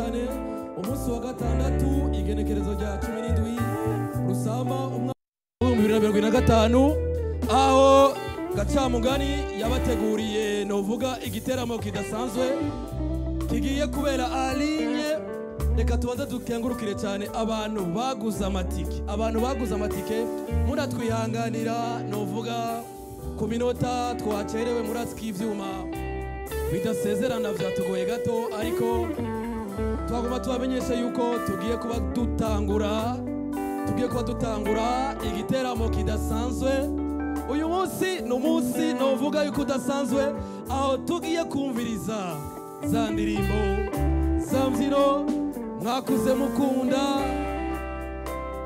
cyane, umunsi wa gatandatu, igenekerezo rya 17 Rusama umwaka 2025, aho Gacamugani yabateguriye novuga igiteramo kidasanzwe kigiye kubera alinye. Reka tubanze dukengurukire cyane abantu baguze amatike, abantu baguze amatike muratwihanganira novuga ku minota twacerewe, muratsika ivyuma bidasezerana vyatugoye gato, ariko twagomba tubamenyesha yuko tugiye kuba dutangura, tugiye kuba dutangura igiteramo kidasanzwe. Uyu munsi ni umunsi novuga yuko udasanzwe, aho tugiye kumviriza za ndirimbo za mbyino mwakuze mukunda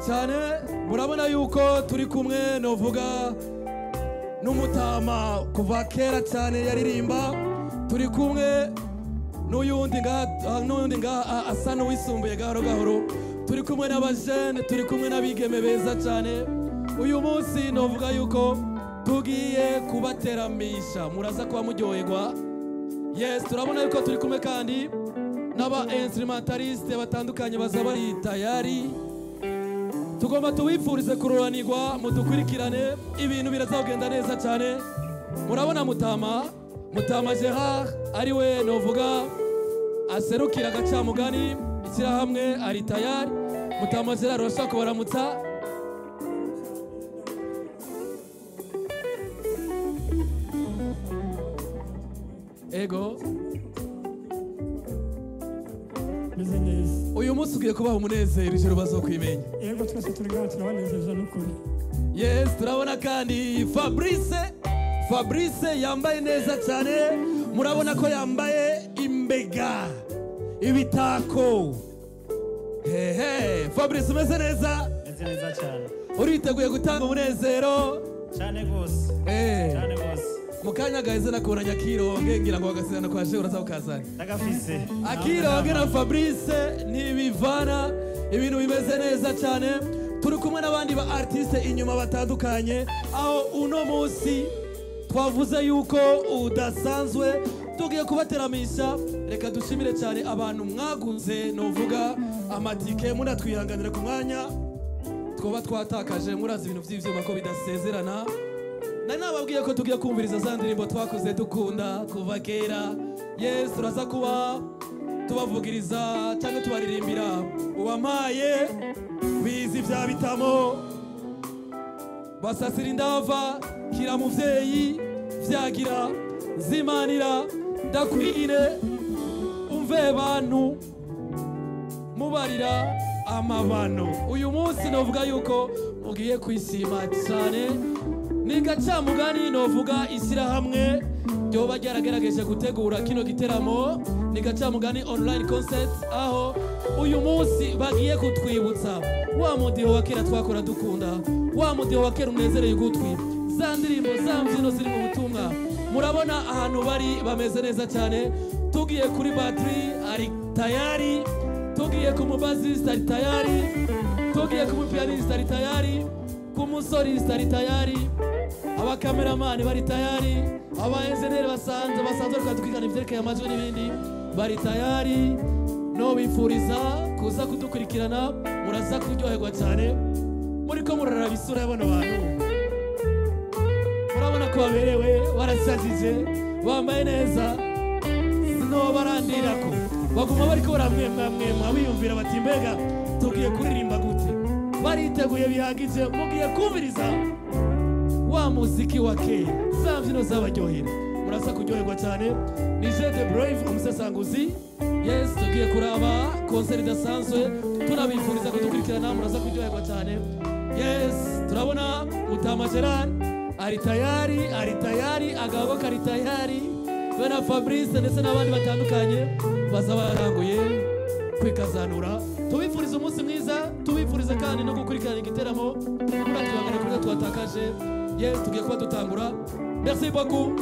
cyane. Murabona yuko turi kumwe novuga n'umutama kuva kera cyane yaririmba, turi kumwe n'uyundi ngaha asa n'uwisumbuye gahoro gahoro, turi kumwe n'abajene, turi kumwe n'abigeme beza cyane. Uyu munsi novuga yuko tugiye kubateramisha, muraza kuba muryoherwa. Yes, turabona yuko turi kumwe kandi n'aba instrumentaliste batandukanye baza bari tayari. Tugomba tubifurize kururanirwa, mudukurikirane, ibintu birazagenda neza cyane. Murabona mutama Gerard ariwe novuga aserukira Gacamugani ishyirahamwe, ari tayari. Mutama Gerard, urashaka kubaramutsa? Ego, uyu munsi ugiye kubaha umunezero, ijoro bazokwimenya. Yego, twese turi ngaha turabanezeza n'ukuri. Yes, turabona kandi Fabrice yambaye neza cyane, murabona ko yambaye imbega, ibitako. Hehe, Fabrice umeze neza? Meze neza cyane. Uriteguye gutanga umunezero? Cyane gose. Cyane gose. Mukanya gaheze nakubona Nyakironge, ngira ngo bagasirana kwa je uraza ukazana. Ndagafise. Akironge na Fabrice ntibivana, ibintu bimeze neza cyane. Turi kumwe n'abandi ba artiste inyuma batandukanye, aho uno munsi twavuze yuko udasanzwe tugiye kubateramisha. Reka dushimire cyane abantu mwaguze novuga amatike, munatwihanganira ku mwanya twoba twatakaje, murazi ibintu by'ivyuma ko bidasezerana. Nari nababwiye ko tugiye kumviriza za ndirimbo twakuze dukunda kuva kera. Yes, turaza kuba tubavugiriza cyangwa tubaririmbira uwampaye bizi vya bitamo, basasira indava, kira muvyeyi, vyagira zimanira, ndakwine, umve bantu mubarira amabano. Uyu munsi novuga yuko mugiye kwishima cyane. Ni Gacamugani novuga ishyirahamwe ryoba ryaragerageje gutegura kino giteramo, ni Gacamugani online concert, aho uyu munsi bagiye kutwibutsa wa mudiho wa kera twakora dukunda, wa mudiho wa kera unezereye ugutwi, za ndirimbo za mbyino ziri mu butumwa. Murabona ahantu bari bameze neza cyane. Tugiye kuri battery ari tayari, tugiye ku mubazist ari tayari, tugiye ku mupianist ari tayari, ku musolist ari tayari, abakameramani bari tayari, aba engineer basanzwe bakatwikana ivyerekeye amajwi n'ibindi bari tayari. No bifuriza kuza kudukurikirana, muraza kuryoherwa cyane. Muriko muraraba isura y'abano bantu, murabona ko baberewe, barasajije, bambaye neza, sino barandirako baguma bariko baramwemwamwemwa, biyumvira bati mbega tugiye kuririmba gute? Bariteguye bihagije, mugiye kumviriza wa muziki wa kera, za mbyino zabaryohera, muraza kuryoherwa cyane. Ni Jede Brave umusesanguzi. Yes, tugiye kuraba concert idasanzwe, tunabifuriza kudukurikirana, muraza kuryoherwa cyane. Yes, turabona Mutama Gerard ari tayari, ari tayari, agabo kari tayari, bana Fabrice ndetse n'abandi batandukanye baza baranguye kwikazanura. Tubifuriza umunsi mwiza, tubifuriza kandi no gukurikirana igiteramo, muratwihangane kuri twatakaje. Yes, tugiye kuba dutangura. Merci beaucoup.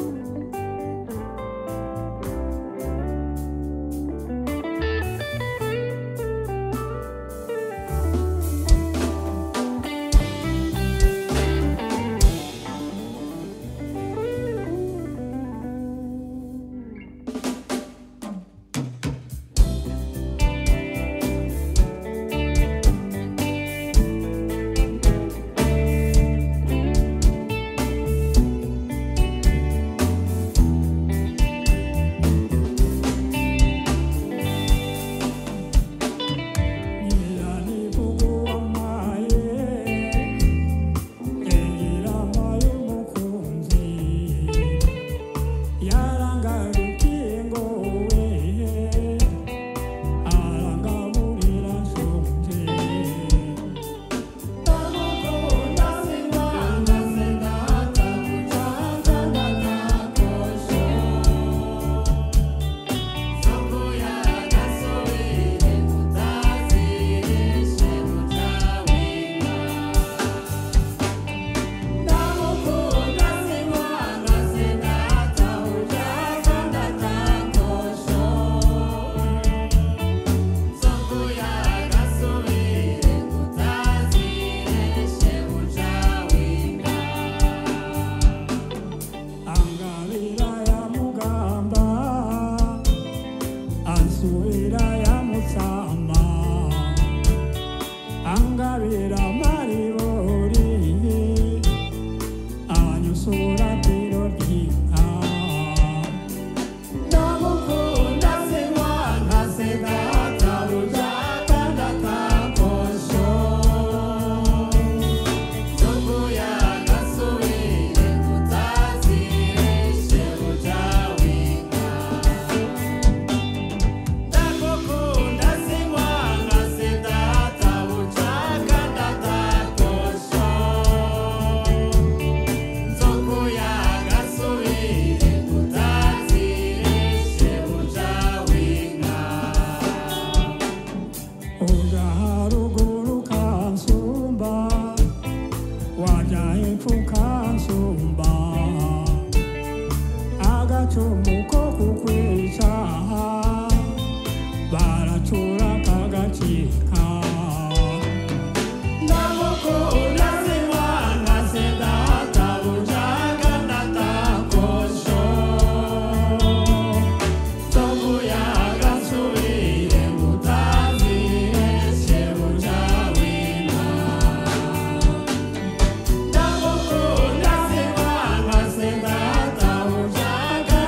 Agacumu ko kukwica baracura kagacika. Ndamukunda simwanga sedatabujaga natakosho Sokuyaga subire mutazire shebuja wina. Ndamukunda simwanga sedatabujaga.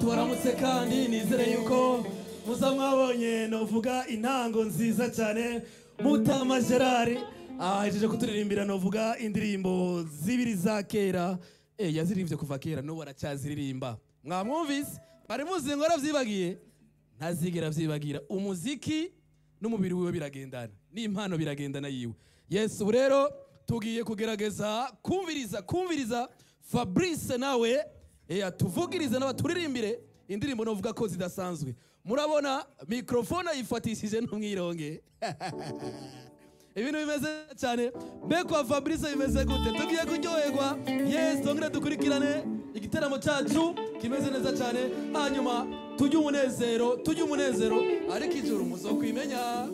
Tubaramutse kandi nizere yuko muza mwabonye novuga intango nziza cyane. Mutama Gerard ahejeje kuturirimbira novuga indirimbo zibiri za kera, yaziririmbye kuva kera n'ubu aracyaziririmba. Mwamwumvise, bari muzi ngo aravyibagiye, ntazigera avyibagira. Umuziki n'umubiri wiwe biragendana, n'impano biragendana yiwe. Yes, ubu rero tugiye kugerageza kumviriza Fabrice nawe atuvugirize n'abaturirimbire indirimbo novuga ko zidasanzwe. Murabona mikrofone ayifatishije n'umwironge. Ibintu bimeze cyane. Mbega Fabrice bimeze gute? Tugiye kuryoherwa. Yes, tongere dukurikirane igiteramo cyacu kimeze neza cyane, hanyuma tujye umunezero, ariko ijuru muzokwimenya.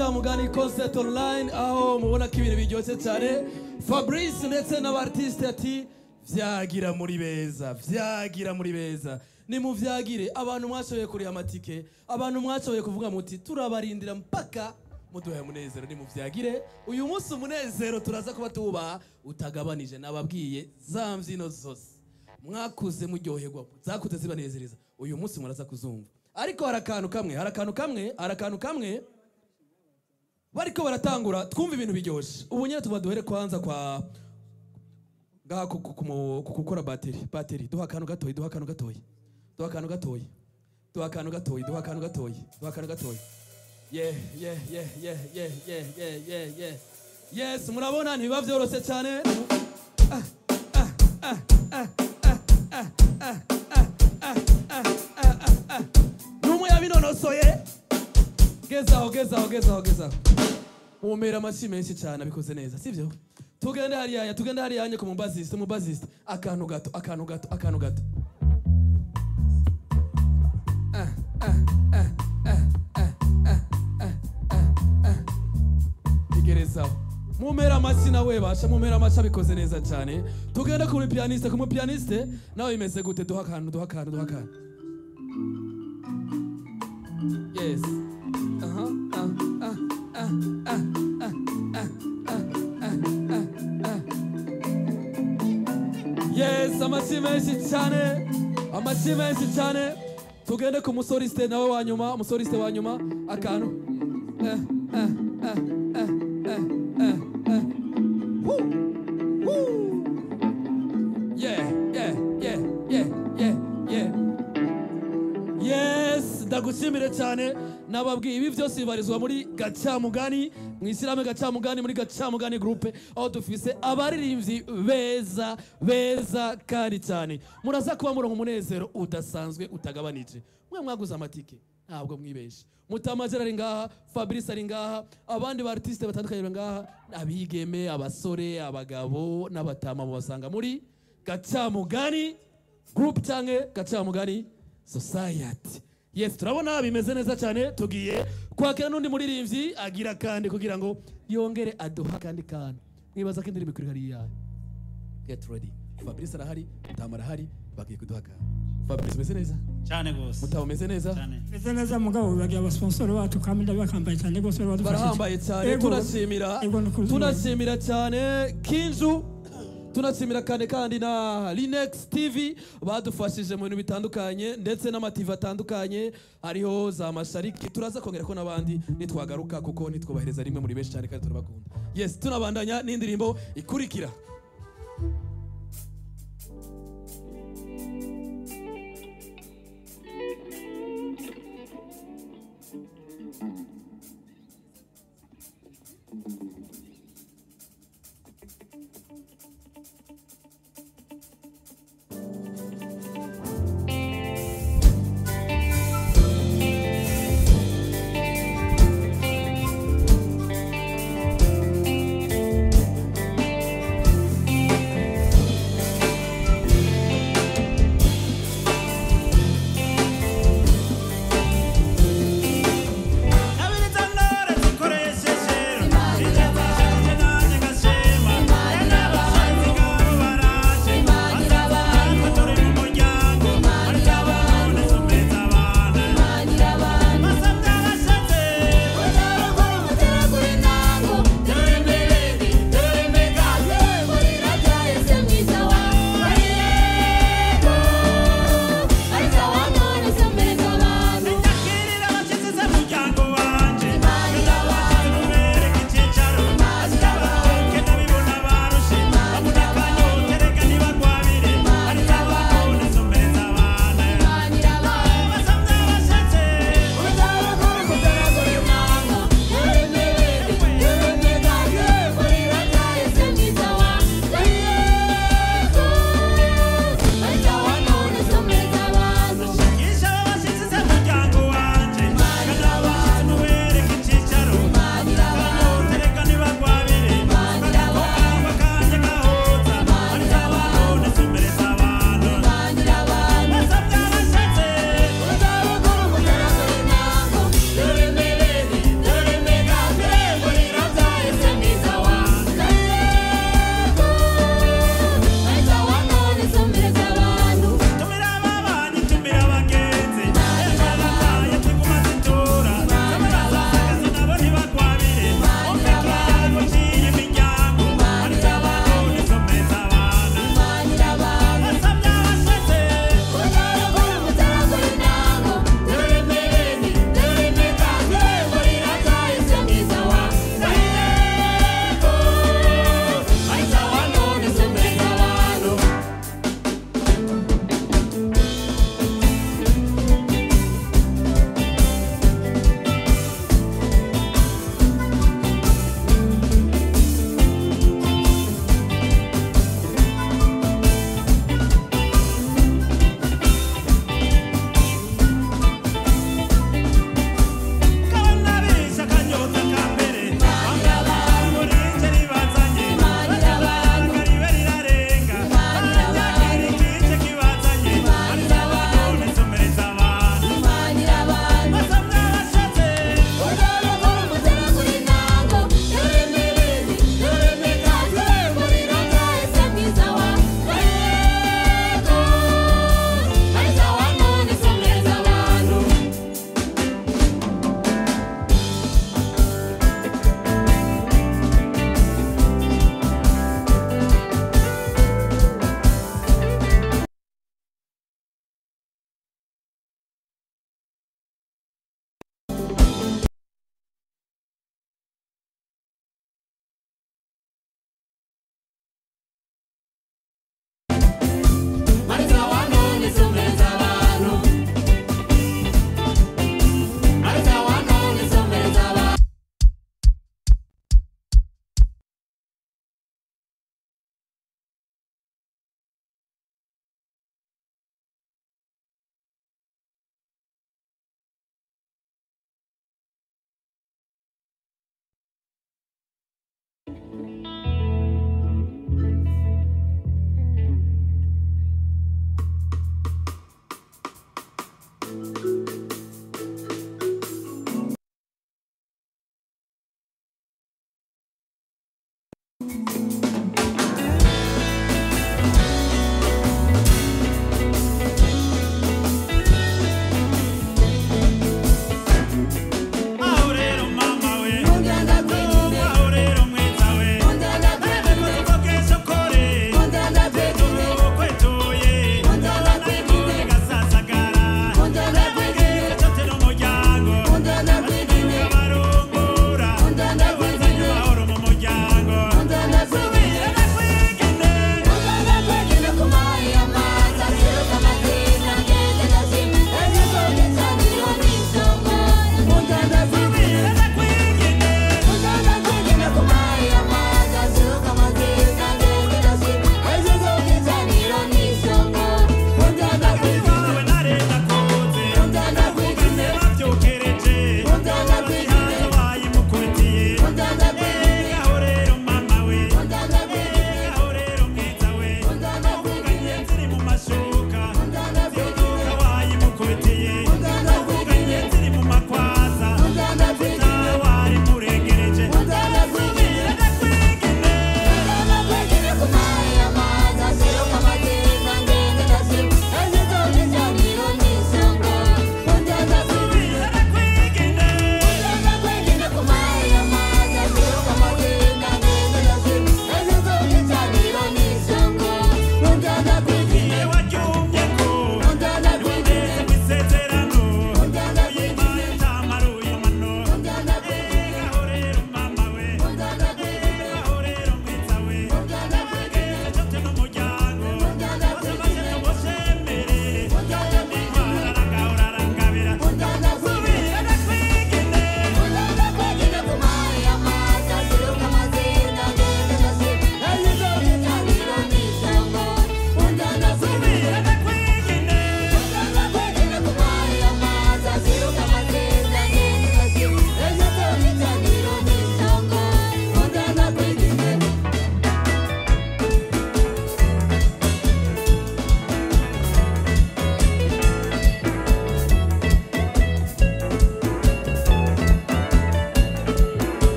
Gacamugani Concert Online, aho mubona ko ibintu biryoshye cyane. Fabrice ndetse n'abartiste ati vyagira muri beza, vyagira muri beza, nimuvyagire. Abantu mwashoboye kuriha amatike, abantu mwashoboye kuvuga muti turabarindira mpaka muduhaye umunezero, nimuvyagire. Uyu munsi umunezero turaza kuba tuwubaha utagabanije. Nababwiye za mbyino zose mwakuze muryoherwa, zakuze zibanezereza, uyu munsi muraza kuzumva. Ariko hari akantu kamwe, hari akantu kamwe, hari akantu kamwe bariko baratangura twumva ibintu biryoshe. Ubu nyene tuba duhere kwanza kwa ngaha ku gukora bateri. Bateri, duha akantu gatoyi, duha akantu gatoyi, duha akantu gatoyi, duha akantu gatoyi, duha akantu gatoyi, duha akantu gatoyi. Yeah, yeah, yeah, yeah, yeah, yeah, yeah, yeah, yeah. Yes, murabona ntibiba vyoroshe cyane. Numwe yabinonosoye. Gezaho, gezaho, gezaho, gezaho. Mumera amashyi menshi cyane, abikoze neza, sibyo? Tugende hariya, tugende hariya ku mubaziste, mubaziste. Akantu gato, akantu gato, akantu gato. Ah, ah, ah, ah, ah, ah, ah, ah, ah. Igerezaho. Mumera amashyi nawe basha, mumera amashyi, abikoze neza cyane. Tugende ku pianiste, ku pianiste nawe bimeze gute? Duha akantu, duha akantu, duha akantu. Yes. Aha, ah, ah, ah, ah, ah, ah, ah, ah, ah, ah. Yes, amashyi menshi cyane, amashyi menshi cyane. Tugende ku musoliste nawe wa nyuma, umusoliste wa nyuma, akantu. Eh, eh, eh, eh, eh, eh, eh. Woo! Woo! Yeah, yeah, yeah, yeah, yeah, yeah. Yes, ndagushimire cyane. Nababwiye ibi byose bibarizwa muri Gacamugani, mu ishyirahamwe Gacamugani, muri Gacamugani Group, aho dufise abaririmbyi beza beza kandi cyane. Muraza kuba muronka umunezero udasanzwe utagabanije. Mwe mwaguze amatike, ntabwo mwibeshe. Mutamajeri ari ngaha, Fabrice ari ngaha, abandi ba artiste batandukanye bari ngaha, abigeme, abasore, abagabo n'abatama mubasanga muri Gacamugani Group cyangwa Gacamugani Society. Yes, turabona bimeze neza cyane. Tugiye kwakira n'undi muririmbyi agira kandi kugira ngo yongere aduha kandi kantu. Mwibaza ko indirimbo ikuri hariya. Get ready. Fabrice arahari, Mutama arahari, bagiye kuduha akantu. Fabrice, umeze neza? Cyane gose. Mutama, umeze neza? Cyane. Meze neza, mugabo bagiye abasponsor bacu kandi ndabakambaye cyane rwose, badufashije. Barahambaye cyane. Yego. Tunashimira, Yego, ni ukuri. tunashimira cyane Kinju, tunashimira kandi kandi na Linex TV badufashije mu bintu bitandukanye, ndetse n'amativi atandukanye hariho za Mashariki. Turaza kongera ko n'abandi nitwagaruka, kuko nitwubahiriza rimwe muri benshi cyane kandi turabakunda. Yes, tunabandanya n'indirimbo ikurikira.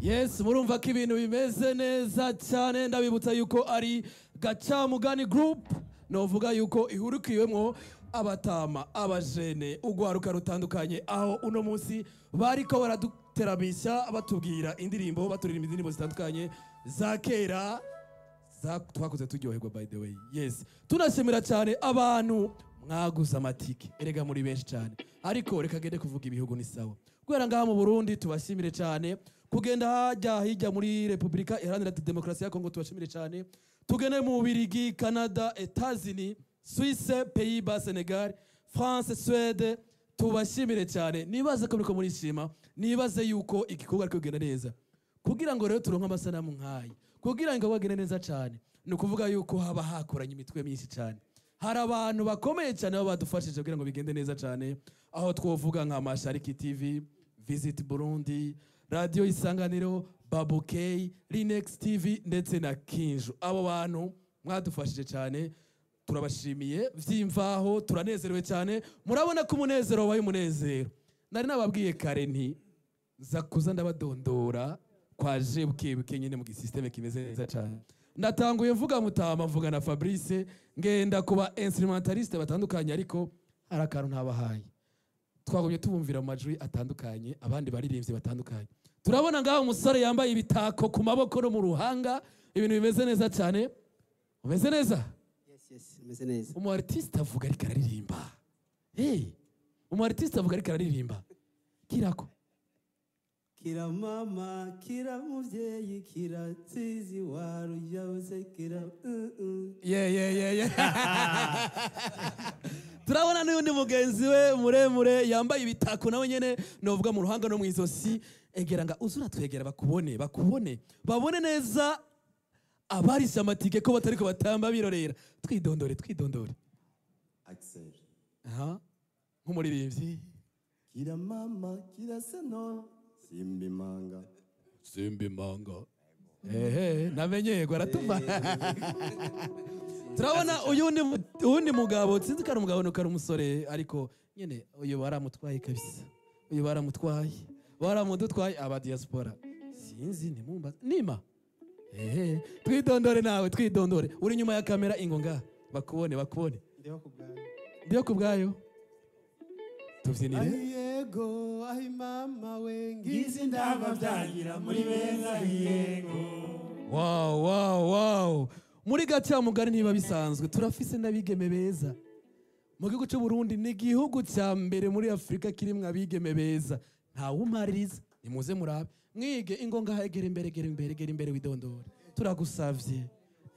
Yes, murumva ko ibintu bimeze neza cyane. Ndabibutsa yuko ari Gacamugani Group, novuga yuko ihurukiwemwo abatama, abajene, ugwaruka rutandukanye, aho uno munsi bariko baraduteramisha batubwira indirimbo, baturirimba indirimbo zitandukanye za kera twakoze turyoherwa. By the way, yes, tunashimira cyane abantu mwaguze amatike, erega muri benshi cyane. Ariko reka gende kuvuga ibihugu ni sawa, guhera ngaha mu Burundi tubashimire cyane, kugenda hajya hirya muri Repubulika Iharanira Demokarasi ya Kongo tubashimire cyane, tugende mu Bubiligi, Canada, Etats-Unis, Suisse, Pays-Bas, Senegal, France, Suède, tubashimire cyane. Nibaze ko muriko murishima, nibaze yuko igikorwa ariko kugenda neza. Kugira ngo rero turonke amasanamu nk'aya, kugira ngo bagende neza cyane, ni ukuvuga yuko haba hakoranye imitwe myinshi cyane. Hari abantu bakomeye cyane baba badufashije kugira ngo bigende neza cyane, aho twovuga nka Mashariki TV, Visit Burundi, Radio Isanganiro, Babu K, Linex TV ndetse na Kinju. Abo bantu mwadufashije cyane, turabashimiye vyimvaho, turanezerewe cyane. Murabona ko umunezero wabaye umunezero. Nari nababwiye kare nti nza kuza ndabadondora kwaje buke buke nyine mu gisysteme kimeze neza cyane. Ndatanguye mvuga Mutama, mvuga na Fabrice, ngenda kuba instrumentaliste batandukanye, ariko hari akantu ntabahaye. Twagumye tubumvira mu majwi atandukanye abandi baririmbyi batandukanye. Turabona ngaho umusore yambaye ibitako ku maboko no mu ruhanga, ibintu bimeze neza cyane. Umeze neza? Yes, meze neza. Umu artiste avuga ariko araririmba. Hey, umu artiste avuga ariko araririmba. Kirako. Kira mama, kira muvyeyi, kira nzizi waruyabuze, kira Yeah. Turabona n'undi mugenzi we muremure yambaye ibitako nawe nyene novuga mu ruhanga no mu izosi. Egera nga uzura twegera bakubone, bakubone. Babone neza abarisha amatike ko batariko batamba birorera. Twidondore, twidondore. Axel. Aha. Nk'umuririmbyi. Kira mama, kira seno, simba imanga. Simba imanga. Ehe, namenyerwa aratuma. Turabona uyundi mugabo, sinzi ko ari umugabo nuko ari umusore, ariko nyene uyu baramutwaye kabisa. Uyu baramutwaye. Baramudutwaye aba diaspora. Sinzi nimumba. Nima. Ehe, twidondore nawe, twidondore. Uri nyuma ya kamera ingo nga. Bakubone, bakubone. Ndiho kubwayo. Ndiho kubwayo. Tuvyinire. Yego, ahi mama we ngizi ndaba byagira muri beza yego. Wow, wow, wow. Muri Gacamugani ntiba bisanzwe, turafise n'abigeme beza. Mu gihugu cy'u Burundi ni igihugu cya mbere muri Afrika kirimwo abigeme beza. Nta wumaririza, nimuze murabe. Mwige ingo ngaha, egera imbere, egera imbere, egera imbere widondore. Turagusavye.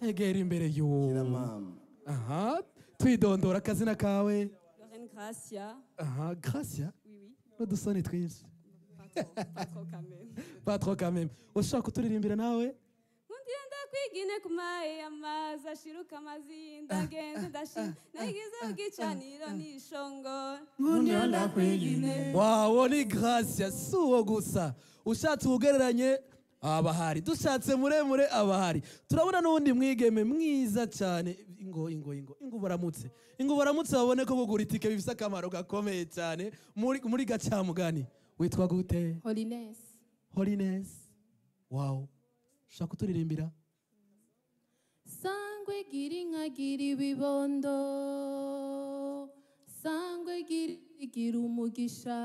Egera imbere yo. Kira mama. Aha, twidondora akazina kawe. Lorraine Gracia. Aha, Gracia. Oui, oui. N'udusoni twinshi. Pas trop, pas trop quand même. Pas trop quand même. Ushaka kuturirimbira nawe? Nkundira ndakwigine ku mayi amazi ashiruka amazinda ngenze ndashima nagize ubwicaniro n'ishongo. Nkundira ndakwigine. Wawo ni Gracia, si uwo gusa. Ushatse ugereranye abahari, dushatse muremure abahari. Turabona n'uwundi mwigeme mwiza cyane. Ingo ingo ingo ingo baramutse, ingo baramutse, babone ko kugura itike bifise akamaro gakomeye cyane muri Gacamugani. Witwa gute? Holiness. Holiness. Wow. Ushaka kuturirimbira? Sangwe gira inka gira ibibondo, sangwe gira umugisha,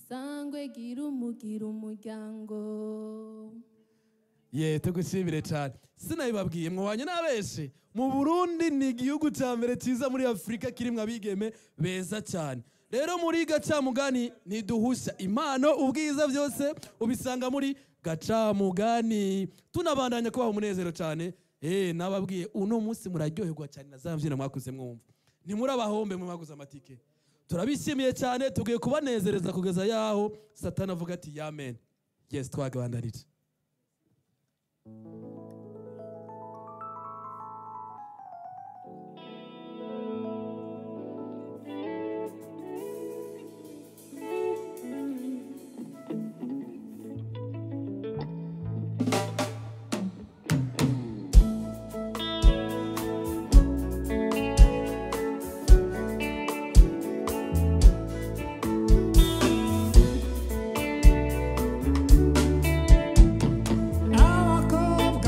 sangwe gira umugira umuryango. Ye, tugushimire cyane. Sinabibabwiye mwabanye n'abenshi. Mu Burundi ni igihugu cya mbere cyiza muri Afrika kirimwo abigeme beza cyane. Rero muri Gacamugani ntiduhusha impano, ubwiza byose ubisanga muri Gacamugani. Tunabandanya kubaha umunezero cyane. Nababwiye uno munsi muraryoherwa cyane na za mbyino mwakuze mwumva. Ntimurabahombe mwe mwaguze amatike. Turabishimiye cyane, tugiye kubanezereza kugeza yaho Satani avuga ati amen. Yes, twagabandanije. Abakobwa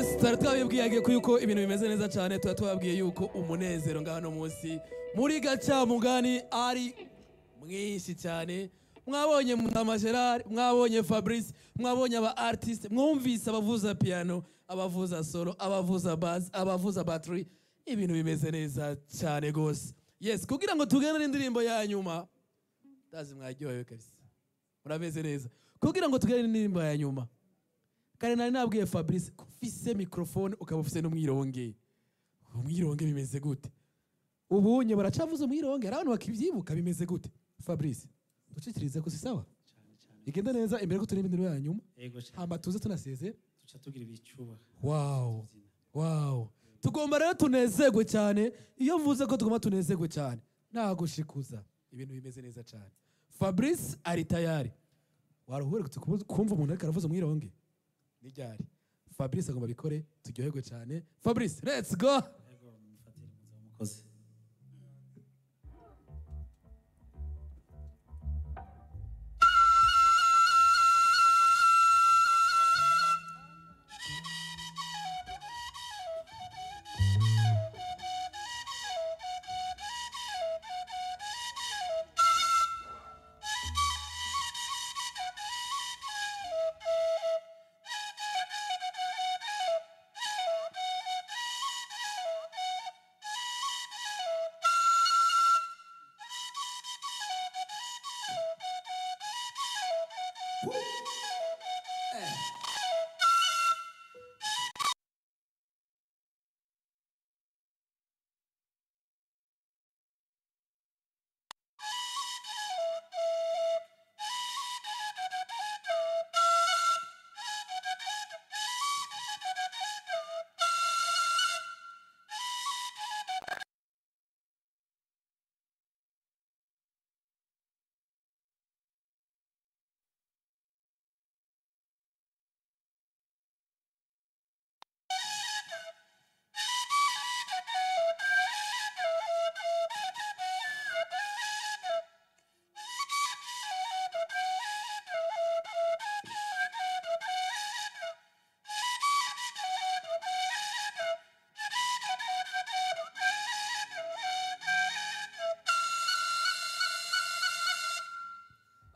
Yes, twari twabibwiye ko yuko ibintu bimeze neza cyane, tuba twababwiye yuko umunezero ngaho no munsi muri Gacamugani ari mwinshi cyane. Mwabonye Mutama Gerard, mwabonye Fabrice, mwabonye aba artiste, mwumvise abavuza piano, abavuza solo, abavuza bass, abavuza battery, ibintu bimeze neza cyane gose. Yes, kugira ngo tugende n'indirimbo ya nyuma, ndazi mwaryohewe kabisa, murameze neza. Kugira ngo tugende n'indirimbo ya nyuma, kare nari nabwiye Fabrice ko ufise microphone ukaba ufise n'umwironge. Umwironge bimeze gute? Ubunye baracavuze umwironge, hari abantu bakivyibuka bimeze gute? Fabrice, ducikirize ko si sawa? Igenda neza imbere ko turi n'indirimbo ya nyuma. Yego cyane. Hamba tuze tunasezera. Tuca tugira ibicuba. Wow. Wow. Tugomba rero tunezerwe cyane. Iyo mvuze ko tugomba tunezerwe cyane, nagushikuza. Ibintu bimeze neza cyane. Fabrice ari tayari. Waruhure kumva umuntu ariko aravuza umwironge. Ni ryari? Fabrice agomba bikore turyoherwe cyane. Fabrice, let's go. Yego, mufatire muzo mukoze.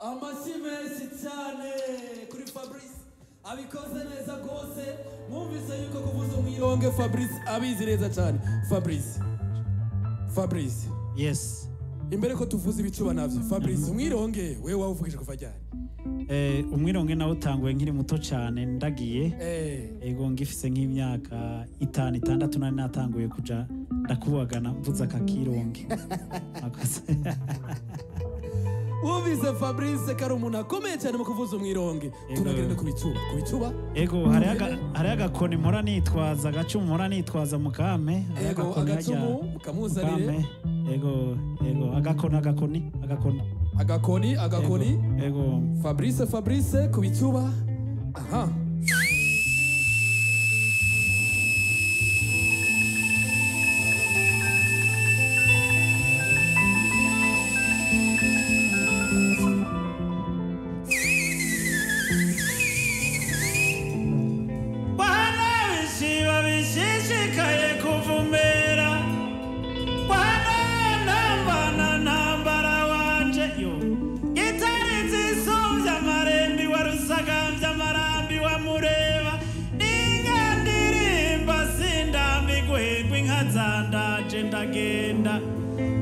Amashyi menshi cyane kuri Fabrice, abikoze neza rwose. Mwumvise yuko kuvuza umwironge Fabrice abizi neza cyane. Fabrice, Fabrice, Yes. imbere ko tuvuza ibicuba navyo, Fabrice, umwironge wewe wawuvugije kuva ryari? Umwironge nawe utanguye nkiri muto cyane, ndagiye. Ego, ngifise nk'imyaka 5 6 nari natanguye kuja ndakubagana mvuza akakironge. Mwakoze. Wumvise Fabrice ko ari umuntu akomeye cyane mu kuvuza umwironge. Tunagenda ku bicuba, ku bicuba. Ego, hari agakoni mpora nitwaza, agacumu mpora nitwaza mukame. Hariho Ego, agakoni harya agacumu mukamuzanire. mukame. Ego, ego, agakoni, agakoni, agakoni. Agakoni, agakoni. Ego. Fabrice, Fabrice ku bicuba. Aha. Bana bishiba bishishikaye kuvumera, bana ntambana ntambara wanje yo gitari zisumbya amarembi wa rusagambya amarambi wa mureba ninka ndirimba sindambi guhengwa inka zandaje ndagenda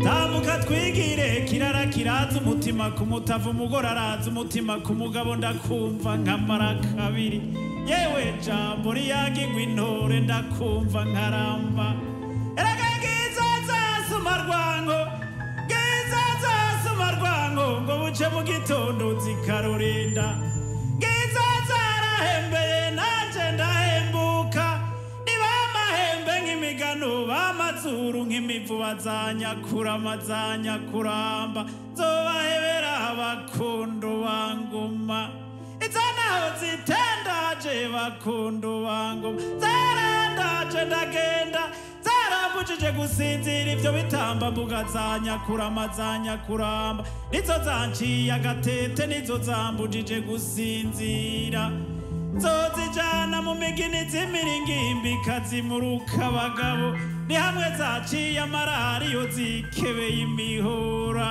tambuka twigire kirara kiraza umutima ku mutavu umugore araza umutima ku mugabo ndakumva nkamara kabiri yewe jambo riyagigwa intore ndakumva nkaramba erega ngizo zasuma rwango, ngizo zasuma rwango ngo buce mu gitondo zikarurinda, ngizo zarahembeye nanje ndahembuka, niba amahembe nk'imigano b'amazuru nk'imivu bazanyakura amazanyakuramba nzobahebera abakundu banguma izo naho zitendaje bakundu banguma zarandaje ndagenda zarambujije gusinzira ivyo bitambambuga zanyakurama zanyakuramba nizo zanciye agatete nizo zambujije gusinzira. Nzozijana mu migini z'imiringimbi kazimuruka abagabo. Ni hamwe zaciye amarariyo zikebeye imihora.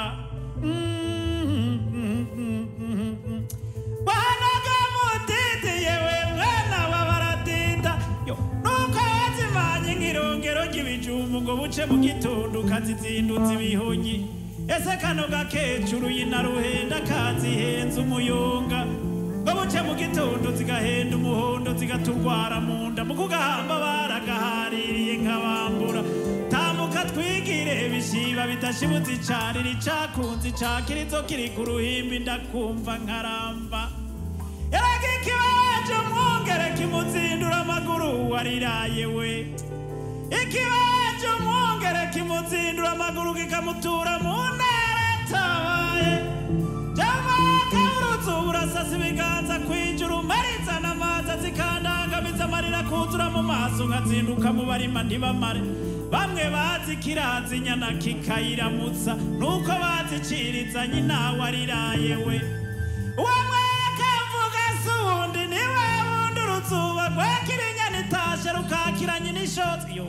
Banaga mutiti yewe mwana wa baradinda. Yo, nuko wazimanye nk'irongero ry'ibijumbu ngo buce mu gitondo ukazizindutsa ibihonyi. Ese kano gakecuru yinaruhenda kazihenza umuyonga. Ngo buce mu gitondo zigahenda umuhondo zigaturwara mu nda. Mu kugahamba baragahaririye nkabambura. Tambuka twigire bishiba bidashibutse icarira icakunze icakirizo kiri ku ruhimbi ndakumva nkaramba. Erega ikibabaje umwungere kimuzindura amaguru wariraye we. Ikibabaje umwungere kimuzindura amaguru kikamutura mu ntara atabaye. Jamaka uruzu urasasa ibiganza kwijuru mariza n'amazi azikandangamiza amarira kuzura mu maso nkazinduka mu barima ntibamare. Bamwe bazi kirazi inyana kikayiramutsa nuko baziciriza nyina wariraye we. Uwo mwaka mvuga si uwundi ni we wundi uruzuba rwakira inyana itashe rukakira nyina ishotse. Yo,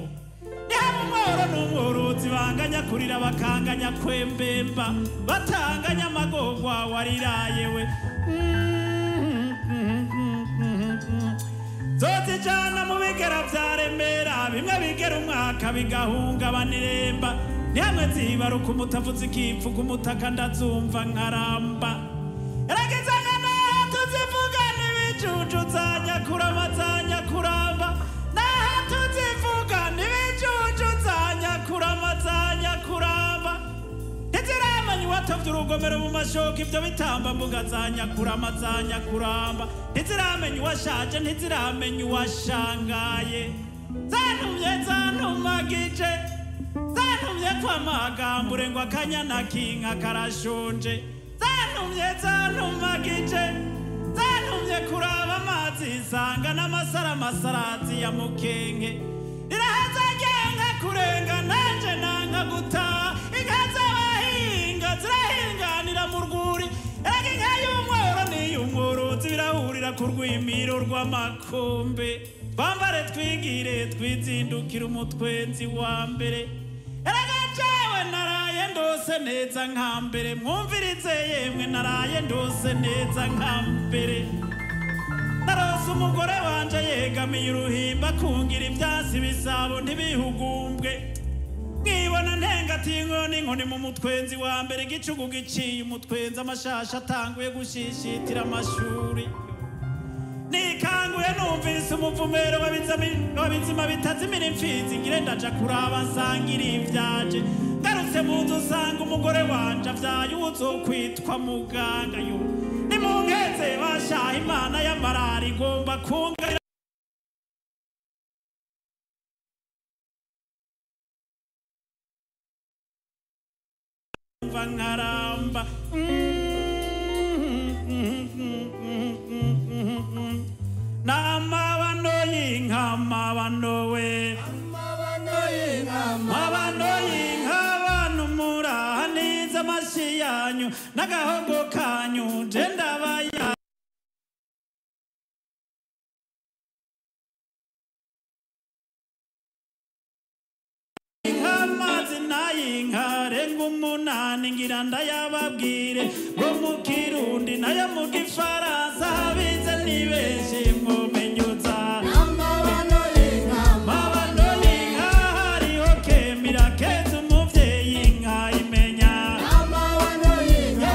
ni hamwe umworo n'umworozi banganya kurira bakanganya kwembemba batanganya amagorwa wariraye we. Nzozijana mu bigera vya Remera bimwe bigera umwaka bigahungabana iremba. Ni hamwe zibaruka umutavu zikipfuka umutaka ndazumva nkaramba. Eragezanya naho tuzivuga n'ibijuju za nyakurama za nyakuramba. Naho tuzivuga n'ibijuju za nyakurama za nyakuramba. Ntiziramenya uwatovye urugomero mu mashoka ivyo bitambambuga za nyakurama za nyakuramba. Ntiziramenya uwashaje ntiziramenya uwashangaye. Zantumye zantumagije zantumye kwamagambure ngo akanyana k'inka karashonje. Zantumye zantumagije zantumye kuraba amazi nsanga n'amasara amasarazi ya mukenke. Riraheza ryanka kurenga nanje nanka gutaha. Inka z'abahinga zirahinganira mu rwuri. Erega inka y'umworo n'iy'umworozi birahurira ku rwimiro rw'amakombe. Twambare twigire twizindukire umutwenzi wa mbere. Erega jewe naraye ndose neza nka mbere. Mwumvirize yemwe naraye ndose neza nka mbere. Narose umugore wanje yegamiye uruhimba kungira ivyasi bisabo ntibihugumbwe. Mwibona ntengati inkoni inkoni mu mutwenzi wa mbere igicugu giciye umutwenzi amashasha atanguye gushishitira amashuri. Nikanguye numvise umuvumero w'abizima bitazimira imfizi ngire ndaja kuraba nsangira ivyaje. Ngarutse mu nzu nsanga umugore wanje avyaye uwuzokwitwa muganga. Yo, nimunkeze bashaha Imana y'amarara igomba kungarira. Nkaramba. N'amabano y'inka amabano we amabano y'inka abantu murahaniza amashi yanyu n'agahogo kanyu je ndabaya. Amazina y'inka renga umunani ngira ndayababwire ngo mu Kirundi nayo mu Gifaransa abize ni benshi mwomenyuza. Amabano y'inka hariho kemira keza umuvyeyi inka imenya. Amabano y'inka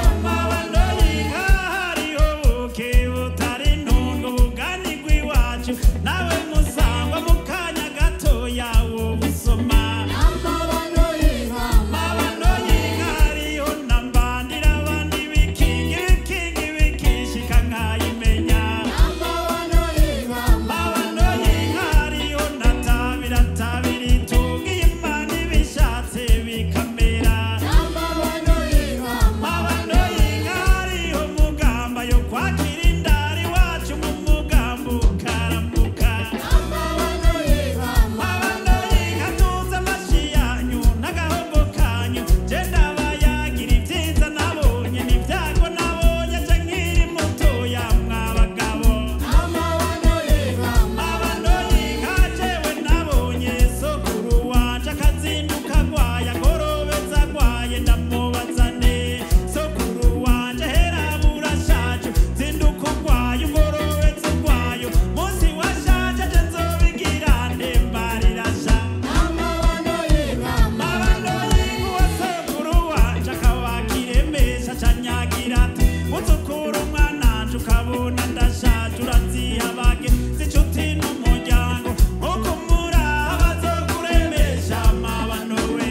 hariho buki butari intungu buganirwa iwacu nawe musangwa mu kanya gatoya wobusoma. Amabano y'inka hariho nambandira abandi bikingi bikingi bikishika aranyagira ati uzukura umwana ukabona ndashaje urazihabage z'inshuti n'umuryango nkuko umuraba azokuremesha amabano we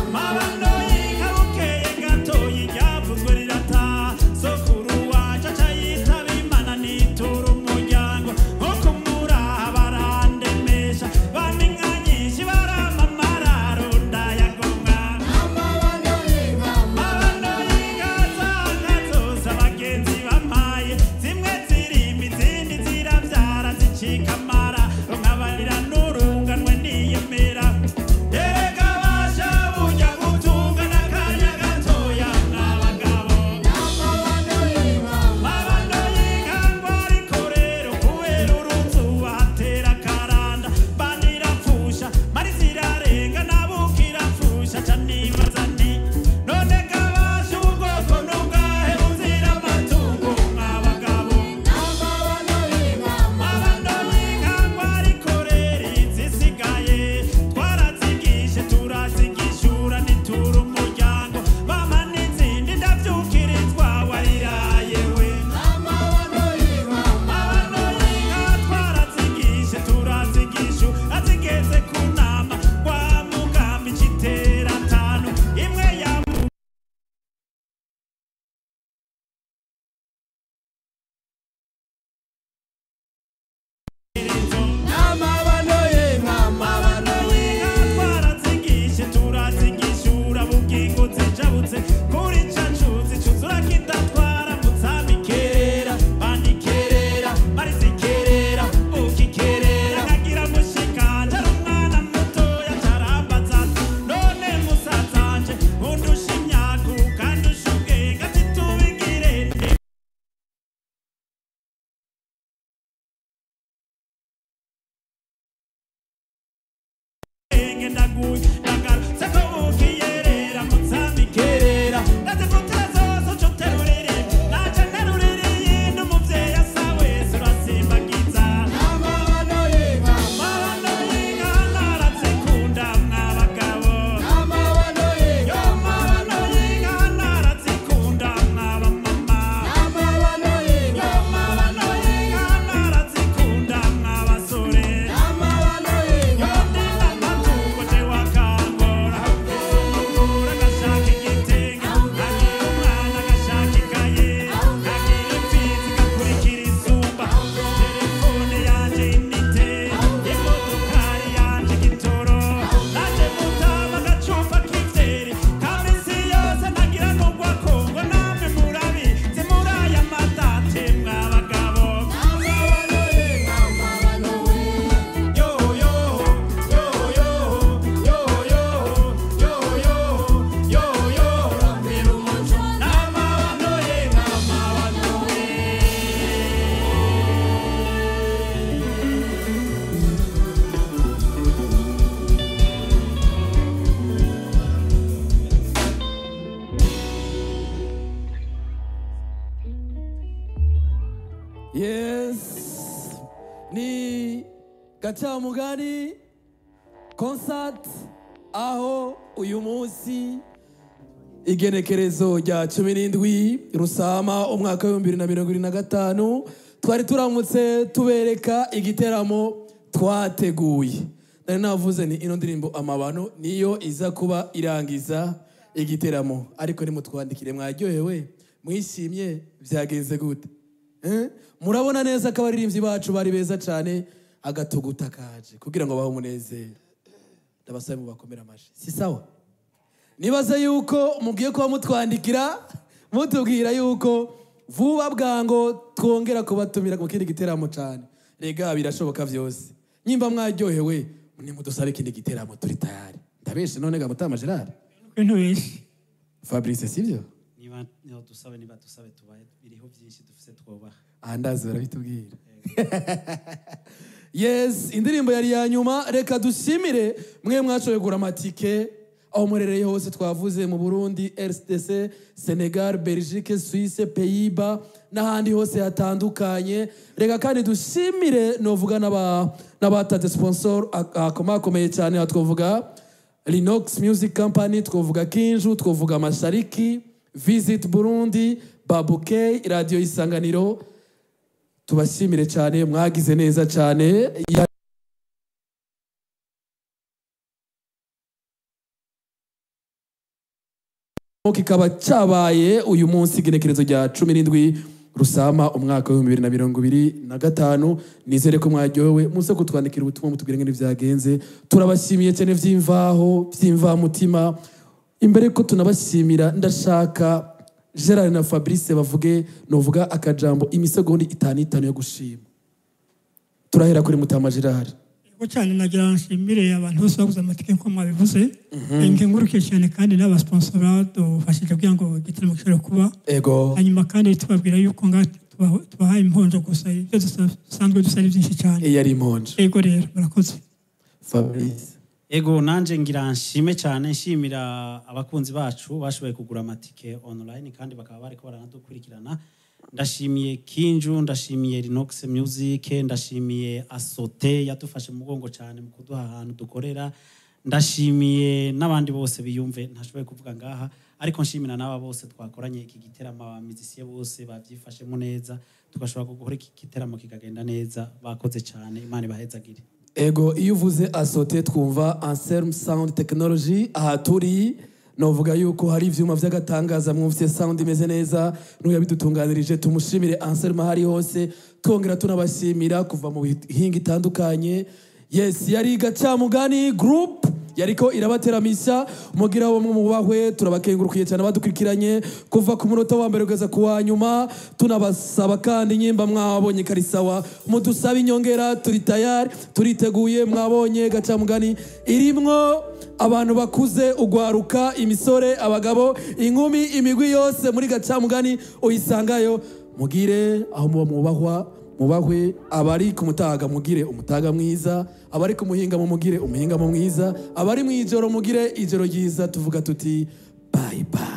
amabano y'inka bukeye gatoyi ryavuzwe rirataha sokuru wanje aca yitaba Imana nitura umuryango nkuko umuraba arandemesha bampa inka nyinshi barampa amararo ndayagomwa amabano y'inka za nka zose abagenzi bampaye zimwe zirima izindi zirabyara zicika amara nkabarira n'urunganwe niyemera erega basha burya gutunga n'akanya gatoya mw'abagabo amabano y'inka ngo ariko rero kubera uruzuba hatera akaranda banirapfusha mari zirarenga nabukirapfusha ca nibaza nti none gabasha ubwoko n'ubwahe buzira amatungo mw'abagabo amabano y'inka ngo ariko rero izisigaye twarazigishe turazigishura nitura umuryango mama n'izindi ndavyukirizwa wariraye we amabano y'inka twarazigishe turazigishu azigeze ku nama kwa mugambi citera atanu imwe ya Amabano y'inka, amabano y'inka twarazigishe turazigishura bugingo zijabutse kuri ca cuzi cuzura kidatwara mutamikerera bandikerera marizikerera ukikerera nkagira mushikanje ari umwana mutoya carambaza ati none musazanje undusha imyaka ukandusha ubwenge ati tubigire nde ubwenge ndaguye ndagarutse ko bukiyerera mutamikerera ndazivutira zose uca uterurire naca nterurire iyindi umuvyeyi asa wese urasimbagiza amabano y'inka, amabano y'inka narazikunda mw'abagabo amabano y'inka, yo mabano y'inka narazikunda mw'abamama amabano y'inka, yo mabano y'inka narazikunda mw'abasore amabano y'inka. yo ndinda amatungo jewe akangora umugore agashaka igitenge agira umwana agashaka ikaye agira imfizi igakurikira isumba telefone yanje inite imodokari yanje igitoro naje mutama agacupa k'ivyeri kamisi yose ntagira n'ugwa kongo namwe murabizi muri aya madate mw'abagabo yo yo yo yo yo yo yo yo yo yo rambira umuco n'amabano ye n'amabano we Yes, ni Gacamugani concert aho uyu munsi igenekerezo rya 17 Rusama umwaka wa 2025 twari turamutse tubereka igiteramo twateguye. Nari navuze ni ino ndirimbo amabano niyo iza kuba irangiza igiteramo, ariko nimutwandikire mwaryohewe mwishimye byagenze gute? Murabona neza ko abaririmbyi bacu bari beza cyane, agatuguta kaje kugira ngo bahe umunezero. Ndabasabe mubakomere amashi. Si sawa? Nibaze yuko mugiye kuba mutwandikira mutubwira yuko vuba bwango twongera kubatumira mu kindi giteramo cyane. Rega birashoboka vyose. Nyimba mwaryohewe nimudusabe ikindi giteramo turi tayari. Ndabeshe none ga Mutama Gerard. Ntubeshe. Fabrice sivyo? Niba niho dusabe niba dusabe tubaye biriho byinshi dufise twobaha. Andazi barabitubwira. Yes, indirimbo yari ya nyuma. Reka dushimire mwe mwashoboye kugura amatike aho murereye hose twavuze mu Burundi, RDC, Senegal, Belgique, Suisse, Pays-Bas n'ahandi hose hatandukanye. Reka kandi dushimire novuga n'abatanze sponsor akomakomeye cyane, twavuga Linox Music Company, twavuga Kinju, twavuga Mashariki, Visit Burundi, Babuke, Radio Isanganiro. Tubashimire cyane, mwagize neza cyane. Kikaba cyabaye uyu munsi igenekerezo rya 17 Rusama umwaka wa 2025. Nizere ko mwaryohewe, muze kutwandikira ubutumwa mutubwire ngene vyagenze. Turabashimiye cyane vy'imvaho, vy'imvamutima. Imbere ko tunabashimira, ndashaka Gerard na Fabrice bavuge, novuga akajambo imisegonda 5 yo gushima. Turahera kuri Mutama Gerard. Yego cyane, nagira nshimire abantu bose baguze amatike nko mwabivuze. Nkengurukiye cyane kandi n'abasponsor badufashije kugira ngo igitaramo gishobore kuba. Hanyuma kandi tubabwira yuko ngaha tubahaye imponjo gusa, ibyo dusanzwe dusa ni byinshi cyane. Iyo ari imponjo. Yego rero, murakoze. Fabrice. Ego, nanje ngira nshime cyane, nshimira abakunzi bacu bashoboye kugura amatike online kandi bakaba bariko baranadukurikirana. Ndashimiye Kinju, ndashimiye Rinox Music, ndashimiye Asote yadufashe mu mugongo cyane mu kuduha ahantu dukorera, ndashimiye n'abandi bose biyumve ntashoboye kuvuga ngaha, ariko nshimira n'aba bose twakoranye iki giteramo, abamizisiye bose babyifashemo neza, tugashobora gukora iki giteramo kikagenda neza. Bakoze cyane, Imana ibahezagire. Ego, iyo uvuze Asote twumva Anselm Sound Technology. Aha turi novuga yuko hari ivyuma vy'agatangaza, mwumvise sound imeze neza, n'uyabidutunganirije tumushimire Anselm ahari hose. Twongera tunabashimira kuva mu mihinga itandukanye. Yes, yari Gacamugani Group yariko irabateramisha. Mugira bo mubahwe, turabakengurukiye cyane badukurikiranye kuva ku munota wa mbere kugeza ku wa nyuma. Tunabasaba kandi, nyimba mwabonye karisawa, mudusaba inyongera, turi tayari, turiteguye. Mwabonye Gacamugani irimwo abantu bakuze, ugwaruka, imisore, abagabo, inkumi, imigwi yose muri Gacamugani uyisangayo. Mugire aho muba mubahwa, mubahwe. Abari ku mutaga mugire umutaga mwiza, abari ku muhinga mugire umuhinga mwiza, abari mu ijoro mugire ijoro ryiza. Tuvuga tuti bye bye.